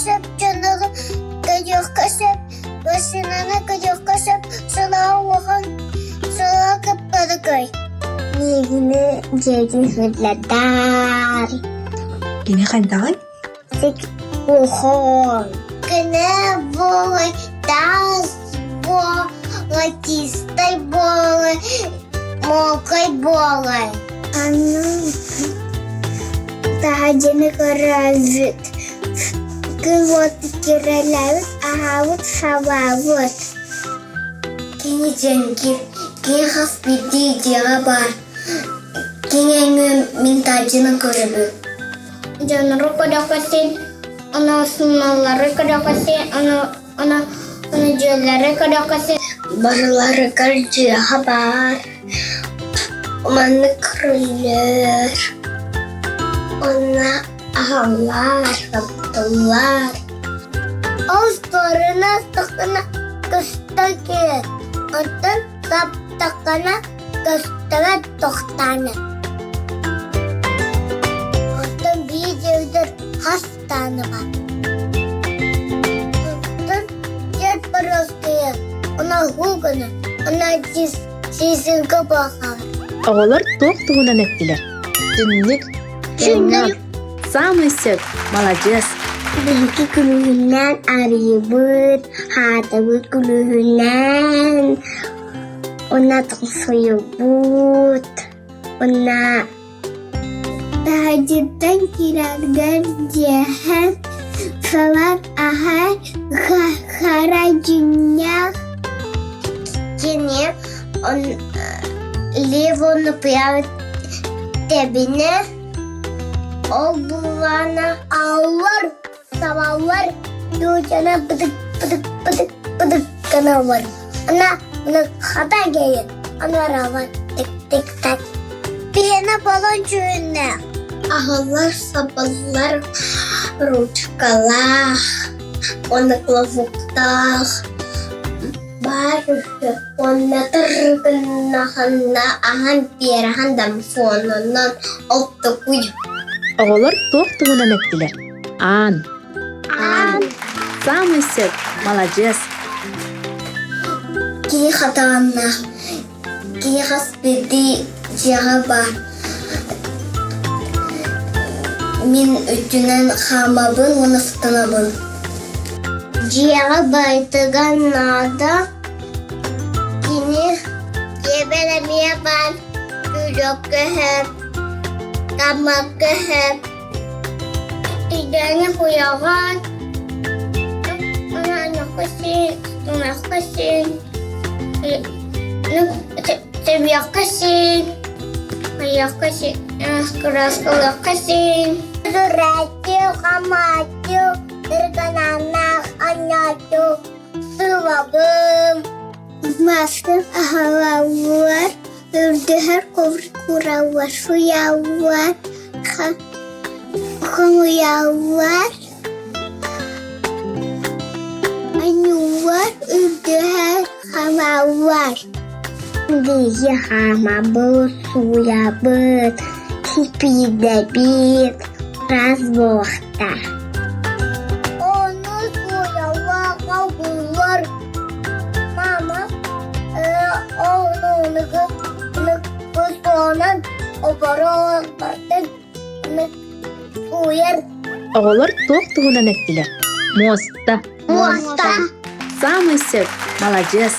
сөп, дьоннору көрүөххэ сөп, массыынаны көрүөххэ сөп, сылаа улахан, сылаа кыппарыкай. Миигини дьиэтин сырлатар. Кини хайдаҕый? Ухон. Кини буолай, таас буолай, чистай буолай, мокрый буолай. Аны таһырдьаны көрөбүт, күн уоту кирэлээбит, аһаабыт, сабаабыт. Кини дьэҥкир, кини хас биирдии дьиэҕэ баар. Кини эҥин мин таһырдьаны көрөбүн. Дьоннору көрөхөсүн, ону суналлары көрөхөсүн, ону ону ону дьиэлэри көрөхөсүн. Барыларыгар дьиэҕэ баар, маннык көрүллэр, онно аһаллар, тапталлар. Ол стороны астаххына көстө киирэр, оттон таптаххына көстөрө тохтааны. Оттон биир дьиэбитигэр хас даҕаны баар. Оттон дьиэт боруоскайа, она угана, она сиисинка буолхаар. Оҕолор туох туһунан эттилэр? Түннүк. Түннүк. Саамай сөп, маладьыас. Биһиги күлүүһүнэн арыйбыт, хаатыбыт күлүүһүнэн Уонна тоҥсуйбут уонна таһырдьаттан киирэргэр дьиэһэ салат аһа хара дьиҥнээх Кини левону прямо тэбинэ ол буллаана аллар Сабаллар дьуучана быдык быдык быдык быдык гыналлар. Ана аны хата кэлин анаралар тик тик так. Пиэна балон дьүһүннээх. Аһыллар сабыллар ручкалаах, уонна клавуктаах баар үһү. Уонна тыргыннаханна аһан биэрэхэн домофонунан оттокуй. Оҕолор туох туһунан эттилэр? Аан. Аан. Саамай сөп, маладьыас. Киһи хатааннаах, киһи хас биирдии дьиэҕэ баар. Мин үрдүнэн хаамабын уонна сытанабын. Дьиэҕэ байтыгар наада. Кини дьиэбэр эмиэ баар, күрүөккэ иһэр, таммакка иһэр. Тигэни куйаҕан, Тэбиэххэ син, хайыахха син, кырааскалыахха син. Дураччы, хамааччы, ырганааннаах анньааччы, сылабым. Маскын аһалаллар, үрдүһэр кураллар, суйаллар, хомуйаллар. Анньуулар үрдүһэр хамаллар. Биһи хаамабыт, сууйабыт, сипиидэбит, раз буолуохтаах. Ону сууйаллар, холбууллар. Мама ону устуонан оборон бартын сууйар. Оҕолор туох туһунан эттилэр? Муоста. Муоста. Саамай сөп, маладьыас.